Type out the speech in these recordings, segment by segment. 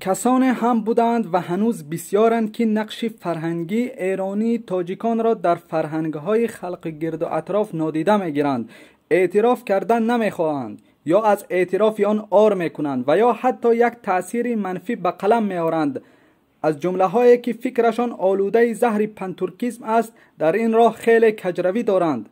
کسانی هم بودند و هنوز بسیارند که نقش فرهنگی ایرانی تاجیکان را در فرهنگ‌های خلق گرد و اطراف نادیده می‌گیرند، اعتراف کردن نمی‌خواهند یا از اعتراف آن عار می‌کنند و یا حتی یک تأثیر منفی به قلم می‌آورند. از جمله هایی که فکرشان آلوده زهر پنتورکیسم است در این راه خیلی کجروی دارند.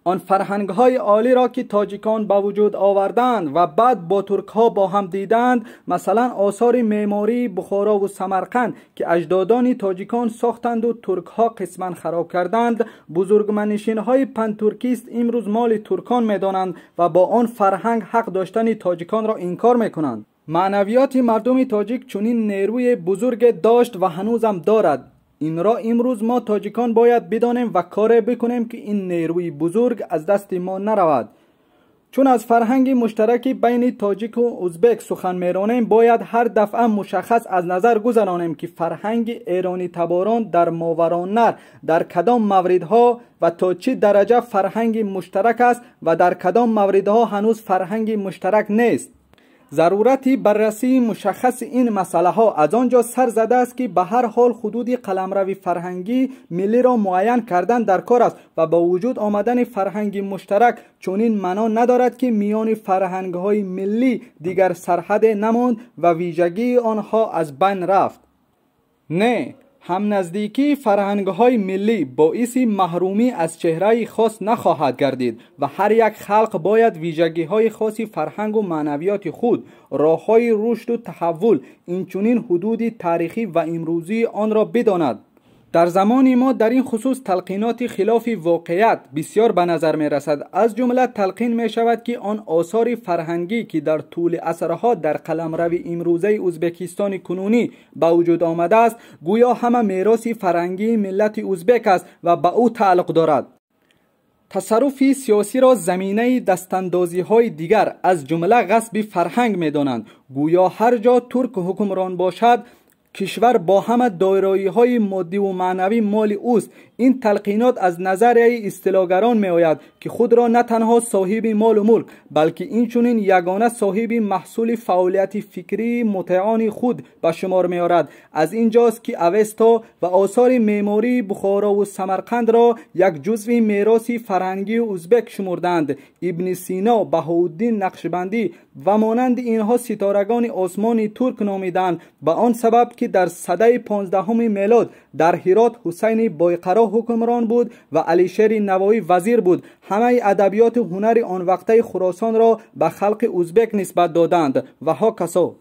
آن فرهنگ های عالی را که تاجیکان به وجود آوردند و بعد با ترک ها با هم دیدند، مثلا آثار معماری بخارا و سمرقند که اجدادان تاجیکان ساختند و ترک ها قسما خراب کردند، بزرگمنشین های پنتورکیست امروز مال ترکان میدانند و با آن فرهنگ حق داشتن تاجیکان را انکار میکنند. معنویات مردم تاجیک چنین نیروی بزرگ داشت و هنوزم دارد. این را امروز ما تاجیکان باید بدانیم و کار بکنیم که این نیروی بزرگ از دست ما نرود. چون از فرهنگ مشترک بین تاجیک و ازبک سخن میرانیم، باید هر دفعه مشخص از نظر گذرانیم که فرهنگ ایرانی تباران در ماورالنهر در کدام موردها و تا چه درجه فرهنگ مشترک است و در کدام موردها هنوز فرهنگ مشترک نیست. ضرورت بررسی مشخص این مسئله ها از آنجا سر زده است که به هر حال حدود قلمرو فرهنگی ملی را معین کردن در کار است و با وجود آمدن فرهنگ مشترک چنین معنا ندارد که میان فرهنگ های ملی دیگر سرحد نماند و ویژگی آنها از بین رفت. نه، هم نزدیکی فرهنگ های ملی باعث محرومی از چهره خاص نخواهد گردید و هر یک خلق باید ویژگی های خاص فرهنگ و معنویات خود، راه های رشد و تحول، اینچنین حدود تاریخی و امروزی آن را بداند. در زمان ما در این خصوص تلقینات خلاف واقعیت بسیار به نظر می رسد. از جمله تلقین می شود که آن آثار فرهنگی که در طول عصرها در قلمرو امروزه ازبکستان کنونی به وجود آمده است، گویا همه میراث فرهنگی ملت ازبک است و به او تعلق دارد. تصرف سیاسی را زمینه دستاندازی های دیگر از جمله غصب فرهنگ می دانند. گویا هر جا ترک حکمران باشد، کشور با همه دایره‌های های مادی و معنوی مال اوست. این تلقینات از نظریه اصطلاحگران می آید که خود را نه تنها صاحب مال و ملک، بلکه اینچنین یگانه صاحب محصول فعالیت فکری مطیعان خود به شمار می آورد. از اینجاست که اوستا و آثار معماری بخارا و سمرقند را یک جزء میراث فرهنگی ازبک شمردند. ابن سینا، بهاءالدین نقشبندی و مانند اینها ستارگان آسمان ترک نامیدند، به آن سبب که در سده 15 میلاد در هرات حسین بایقرا حکمران بود و علیشیر نوایی وزیر بود. همه ادبیات هنر آن وقته خراسان را به خلق ازبک نسبت دادند و هاکذا.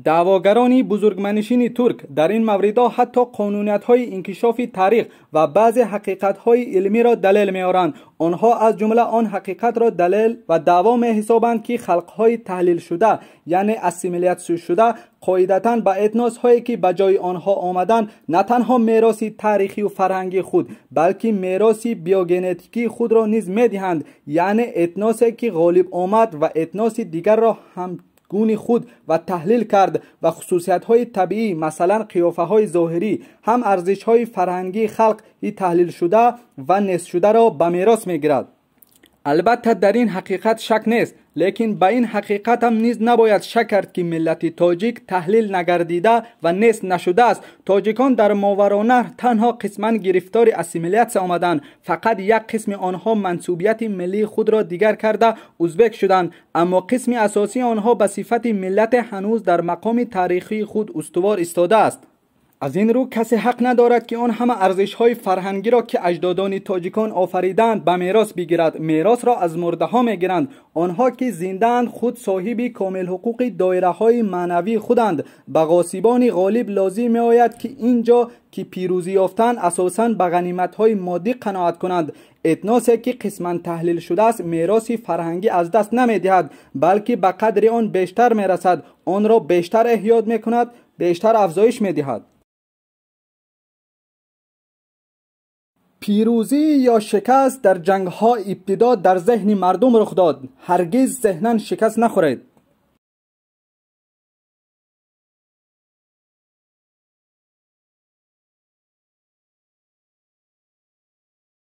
دعواگران بزرگمنشین ترک در این موردها حتی قانونیت های انکشاف تاریخ و بعض حقیقت های علمی را دلیل می آورند. آنها از جمله آن حقیقت را دلیل و دعوا می حسابند که خلق های تحلیل شده، یعنی اسیمیلیت شده، قاعدتاً به اتناس هایی که به جای آنها آمدند نه تنها میراث تاریخی و فرهنگی خود، بلکه میراث بیوگنتیکی خود را نیز می دهند، یعنی اتناسی که غالب آمد و اتناس دیگر را هم گون خود و تحلیل کرد و خصوصیت های طبیعی، مثلا قیافه های ظاهری، هم ارزش های فرهنگی خلق تحلیل شده و نیست شده را به میراث میگیرد. البته در این حقیقت شک نیست، لیکن به این حقیقت هم نیز نباید شک کرد که ملت تاجیک تحلیل نگردیده و نیست نشده است. تاجیکان در ماورالنهر تنها قسما گرفتار اسیمیلیت آمدند. فقط یک قسم آنها منسوبیت ملی خود را دیگر کرده ازبک شدند، اما قسم اساسی آنها به صفت ملت هنوز در مقام تاریخی خود استوار ایستاده است. از این رو کسی حق ندارد که آن همه ارزش های فرهنگی را که اجدادان تاجیکان آفریدند به میراث بگیرد. میراث را از مرده ها میگیرند. آنها که زنده‌اند خود صاحب کامل حقوق دایره های معنوی خودند. به غاصبان غالب لازم می آید که اینجا که پیروزی یافتند اساساً به غنیمت های مادی قناعت کنند. اتناسی که قسما تحلیل شده است میراث فرهنگی از دست نمیدهد، بلکه به قدر آن بیشتر میرسد، آن را بیشتر احیا میکند، بیشتر افزایش میدهد. پیروزی یا شکست در جنگ ها ابتدا در ذهن مردم رخ داد. هرگز ذهنا شکست نخورید.